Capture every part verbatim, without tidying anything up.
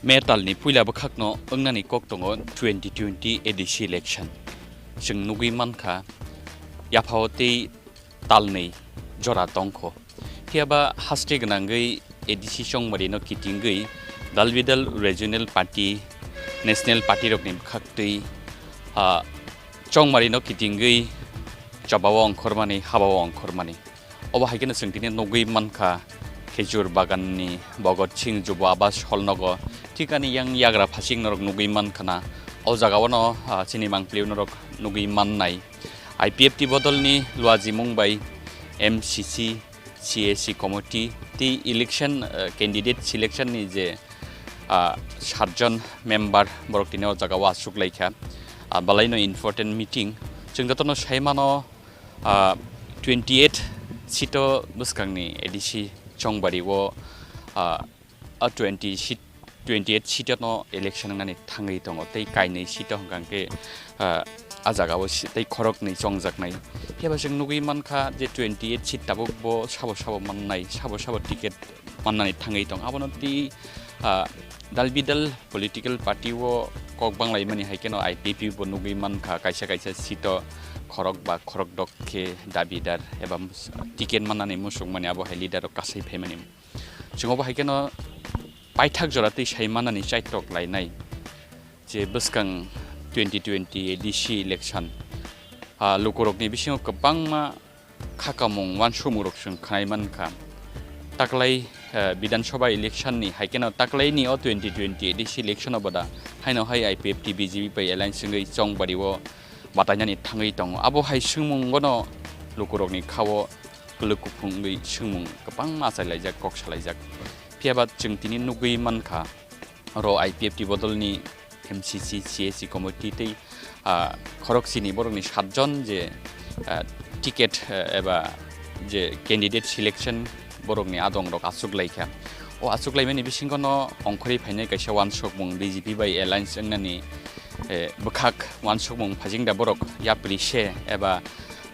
May talni puila bwkhakno wngnani kok tongo twenty twenty A D C election. Chwng nugwi mankha, yaphao tei talnwi jora tongkho. Phiyaba haste gwnangwi A D C chongmarino kitingwi dal bidal regional party, national party rokni bwkhaktwi, ah, chongmarino kitingwi chobao ongkhormani, habao ongkhormani. Obo hai kheno chwng tini nugwi mankha, khejur baganni Bhagat Singh Jubo Awas holnogo thikani yang yagra phasing norok nugwi mankha na. O jagao no, ah, chini mangpili norok nugwi mannai. I P F T bodolni luajimung bai M C C, C A C committee tei election, ah, candidate selection ni je, ah, satjon member borok tini o jagao achuk laikha. Ah, balaino important meeting. Chwng jotono sai mano, ah, twenty eight seat o bwskangni A D C chongbari o, ah, a twenty seat, twenty eight seat no election wngnani thangwi tongo tei kainwi seat o hwnkha khe, ah, a jagao si-, tei khoroknwi chongjaknai. Phiya ba chwng nugwi mankha je twenty eight seat tabuk bo sabo sabo mannai, sabo sabo ticket mannani thangwi tong. Abono tei, ah, dal bidal political party o kok banglaimani hai kheno I P F T bo nugwi mankha, kaisa kaisa seat o khorok ba khorok dok khe dabidar eba ticket mannani muchungmani abo hai leader rok kasai phaimani. Chwng obo hai kheno paithak jora twi sai mannani chaitok lainai je bwskang twenty twenty A D C election, ah, lukurokni bisingo kwbangma khakamung, uansukmungrok chwng khwnai mankha. Taklai, eh, Bidhan Sabha election ni hai kheno taklaini o twenty twenty A D C election o boda haino hai I P F T B J P bai alliance wngwi chongbari o batainani thangwi tongo. Abo hai swngmungono lukurokni khao kwlwk kuphung wngwi swngmung kwbangma achai laijak, kok salaijak. Phiya ba chwng tini nugwi mankha, oro I P F T bodolni M C C, C A C committee tei, ah, khorok chini borokni satjon je, ah, ticket, ah, eba je candidate selection borokni adongrok achuk laikha. O achuk laimani bisingono ongkhorwi phainai kaisa uansukmung B J P bai alliance wngnani, eh, bwkhak uansukmung phajingda borok yapri se eba,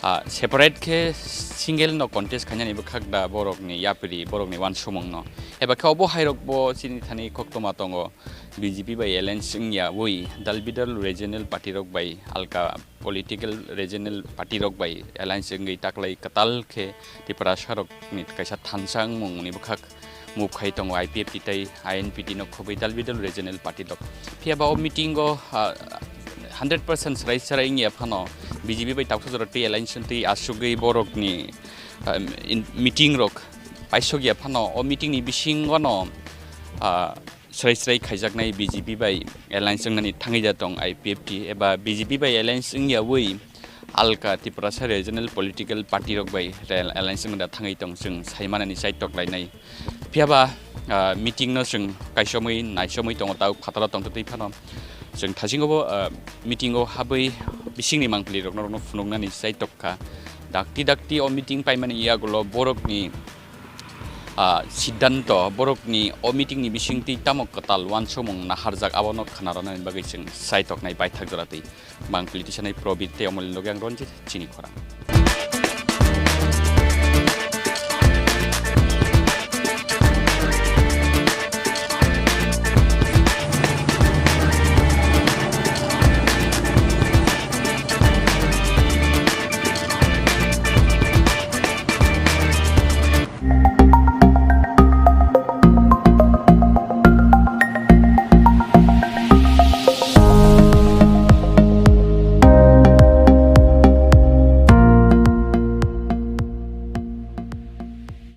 ah, separate khe single no contest khainani bwkhak da borokni yapri, borokni uansukmungno. Eba khe obo hairokbo chini thani koktwma tongo. B J P bai alliance wngya wi dal bidal regional party rok bai alka political regional party rok bai alliance wngwi taklai kwtal khe Tiprasa rokni kaisa thansa wngmungni bwkhak move khai tongo I P F T tei I N P T no khobwi dal bidal regional party rok. Phiya ba o meeting o, ah, hundred percent swrai swrai wngya phano B J P bai taksa jora twi alliance twi asugwi borokni, ah, in, meeting rok paisok ya phano o meeting ni bisingo no, ah, swrai swrai khaijaknai B J P bai alliance wngnani thangwi da tong I P F T eba B J P bai alliance wngya wi alka Tiprasa regional political party rok bai rel-, alliance wngda thangwi tong chwng sai manani chaitok lainai. Phiya ba, ah, meeting no chwng kaisomwi naisomwi tongo, tau phataro tongtwtwi phano chwng thasingo bo, ah, meeting o habwi bisingni mangpili rokno, rokno phunuknani chaitok kha. Dakti dakti o meeting paimani yagulo borokni ah, siddhanto borokni o meeting ni bisingtwi tamo kwtal uansukmung naharjak, abono khwnaronani bagwi chwng saitoknai baithak jora twi. Mangpili tisanai Probit tei Omolni loge ang Ranjit, chini khorang.